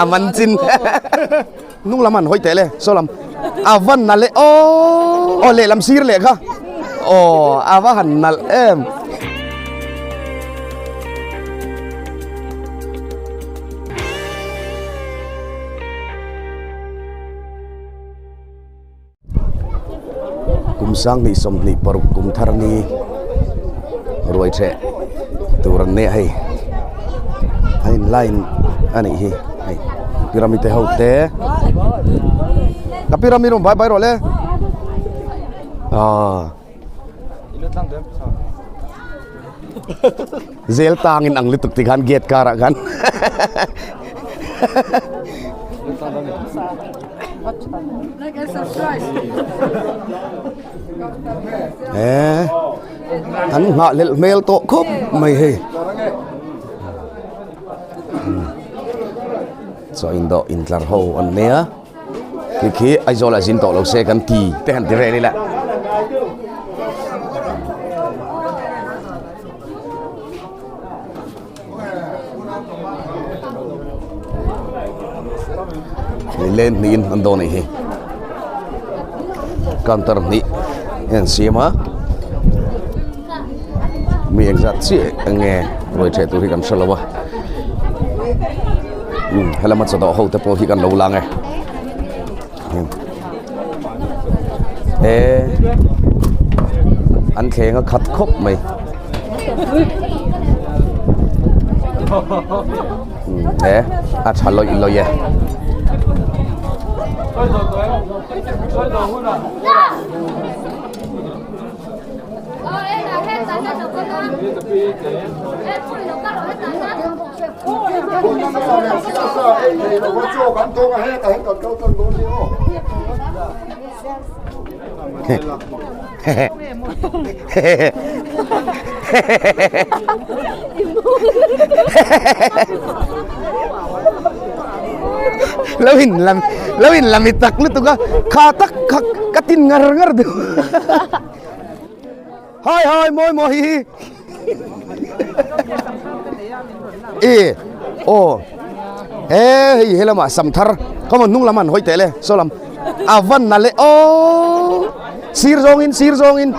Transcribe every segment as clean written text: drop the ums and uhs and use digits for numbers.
A man chin. Hnung lam an hawi teh le saw lam a va nalh e aw aw lehlam sir leh kha aw a va han nalh em. Kum 20 26 kum thar ni ruai theh tur an nei a hei a in line a nih hi hei pyramid te ho te ka pyramid rawn bai bai rawh le aw zel tang in ang lutuk ti khan gate kar ah khan. Eh an nghah lelh hmel tawh khawp mai hei chaw in dawh intlar ho an nia khi khi Aizawl ah zin tawh lo se kan ti te han ti vel ila. Len hnihin an dawn anih hi counter hnih hi an siam a mi engzat chiah enge ruai theh tur hi kan hre lo a umm helama chawdawh ho te pawh hi kan lo lang e e an thleng a khat khawp mai e a tha lawih lawih e. Lo in lam lo in lam i tak lutuk a kha tak kha ka tin ngar ngar deuh. Hai hai mawi mawi hi e aw he hei he lamah sam thar come on hnung lam an hawi teh le saw lam a van na leh aw sir zawngin sir zawngin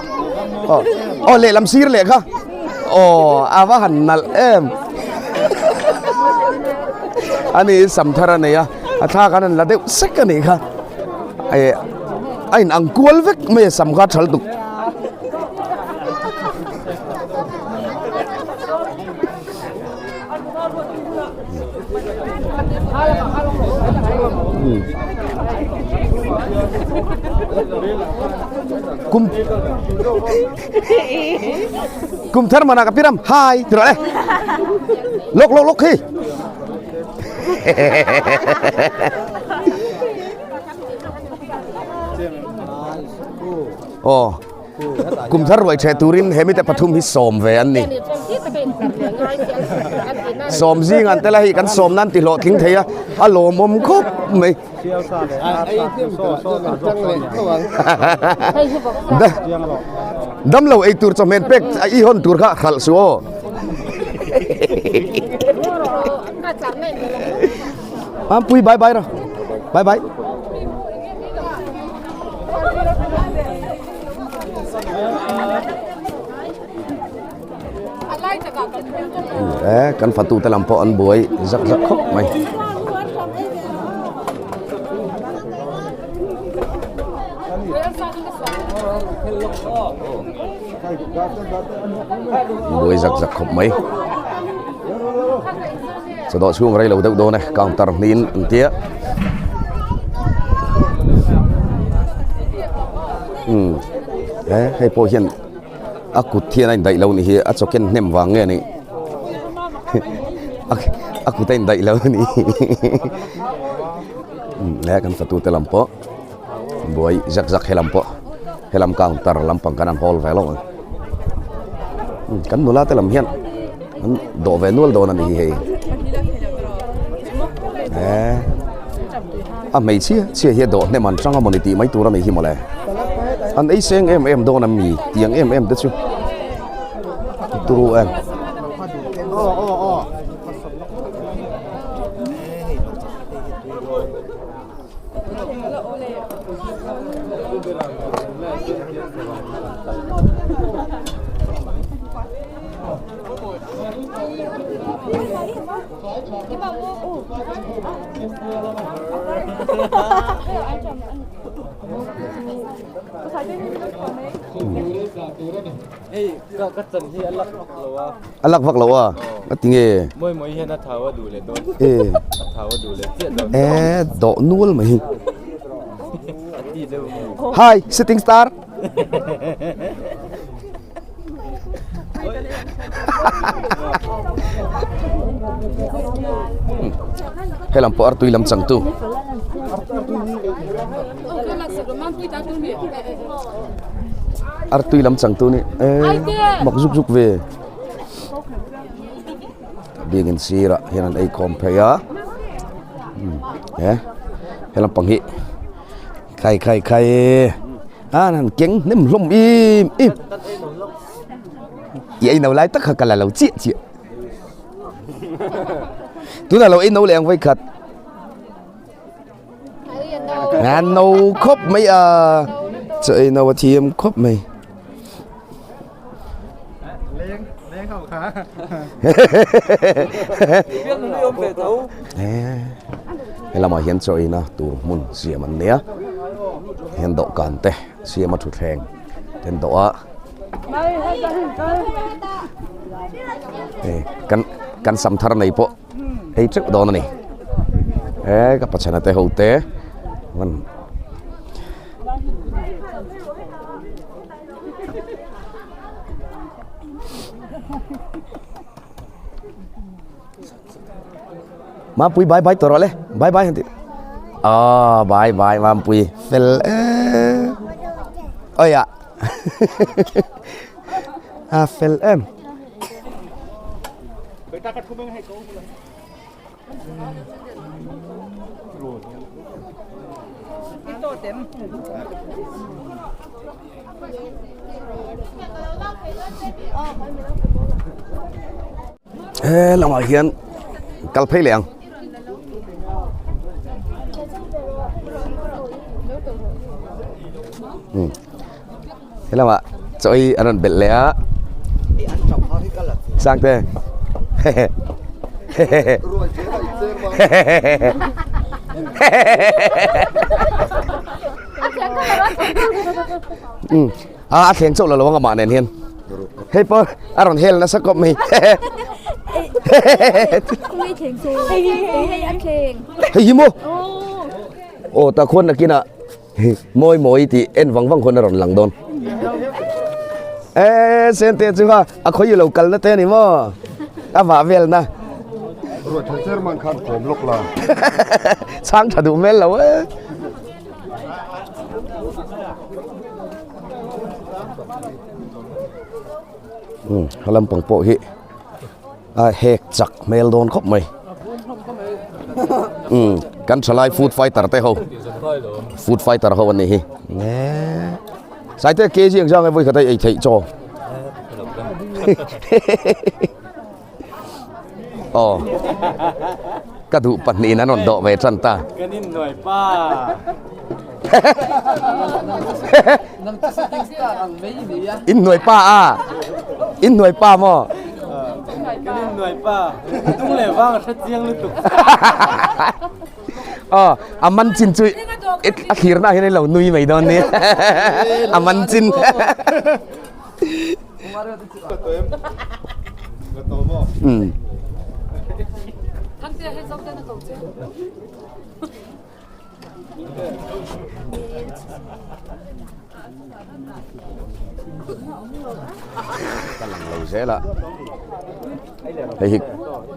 aw aw lehlam sir leh kha aw a va han nalh em ani sam thar a nei a a thlak an an la deuh sek a nih kha eh a in ang kual vek mai a sam kha a thal tuk. Kum kum thar mana ka piram hai ti rawh le lok lok lok khi Aw kum thar ruai theh turin he mite pathum hi sawm ve an ni. Sawm zing an tel a hei kan sawm nan ti hlawhtling thei a a lawmawm khawp mai. Damlo ei tur chawhmeh pek a i hawn tur kha hralh suh aw. Ampui bye bye rawh bye bye. Eh kan fatu te lam pawh an buai zak zak khawp mai. Buai zak zak khawp mai. Chawdawh chhung rei lo deuh dawn e counter hnihin an tia umm he hei pawh hian a kut hian a indaih lo nih hi a chaw ken hnem vang nge nih a kut a indaih lo nih umm he kan fatu te lam pawh buai zak zak helam pawh helam counter lampang khan an hawl ve lo ang kan nula te lam hian an dawh ve nual dawn a ni hi hei eh a hmeichhia chhia hi a dawh hnem an chang a mawni tih mai tur a nih hi mawle an ei seng em em dawn a mi tiang em em te chu. Turu em. A lak vak lo a a ti nge e dawh nual mai hi hi sitting star Helam pawh artui lam changtu artui lam changtu ni eh mak zuk zuk ve biakin sirah hian an eikhawm phei a eh helam pang hi khai khai khai an han keng hnem hlawm im im i ei no lai tak kha ka la lo chiah chiah tunah lo ei no leh ang vawi khat an no khawp mai a chaw ei no a thiam khawp mai Helamah hian chaw eina tur hmun siam an nia hian dawhkan te siam a thutthleng te an dawh a hei kan kan sam thar nei pawh hei teuh dawn a ni he ka pachhana te ho te Mampui bye bye tawh rawh le bye bye han tih aw bye bye Mampui fel em awi ah a fel em. He lamah hian kal phei leh ang. He lamah chaw ei an rawn belh leh a. Sangte hehe hehe hehe a a thleng chauh lo lo ang amah nen hian hei pawh a rawn hel nasa kawp mai hei hi maw aw tah khuan nakinah Mawi mawi tih en vang vang khawn a rawn lang dawn. Eee Sente chu kha a khawi lo kalna te a ni maw? A vah velna. Ruaithei chairman khan kawm lawk la. Chhang tha duh hmel lo e. Um lampang pawh hi a hek chak hmel dawn khawp mai um kan thalai food fighter te ho food fighter ho an nih hi saite kg ang zang e vawi khat a ei theih chaw aw ka duh pahnihin an rawn dawh ve tan ta kan in nuai pa in nuai pa a in nuai pa maw kan in nuai pa tung leh vang a hre chiang lutuk aw a man chin chu a thlir na hian lo nui mai dawn ni a man chin um Ka lang lo zel a hei hi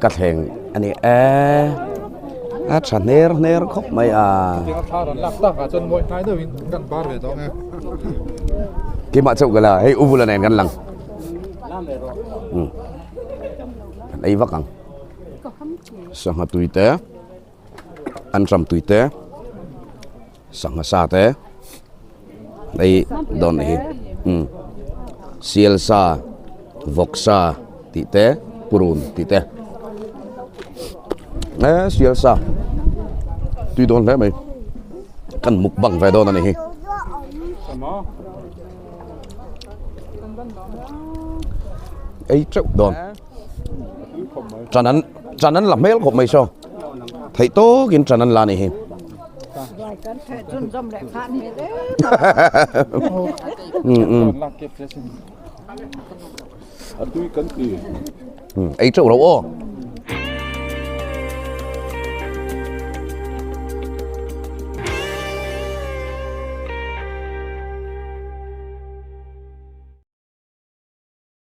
ka thleng a ni e a tha hner hner khawp mai a keimah chauh ka la hei u bula nen kan lang kan ei vak ang sangha tui te. An ram tui te sangha sa te ei dawn a ni hi umm sial sa. Vawksa tih te purun tih te eh sial sa tui dawn hle mai kan mukbang ve dawn a ni hi. Ei teuh dawn ṭan an ṭan an la hmel khawp mai saw theih tawkin ṭan an la a nih hi. Ei teuh lo aw.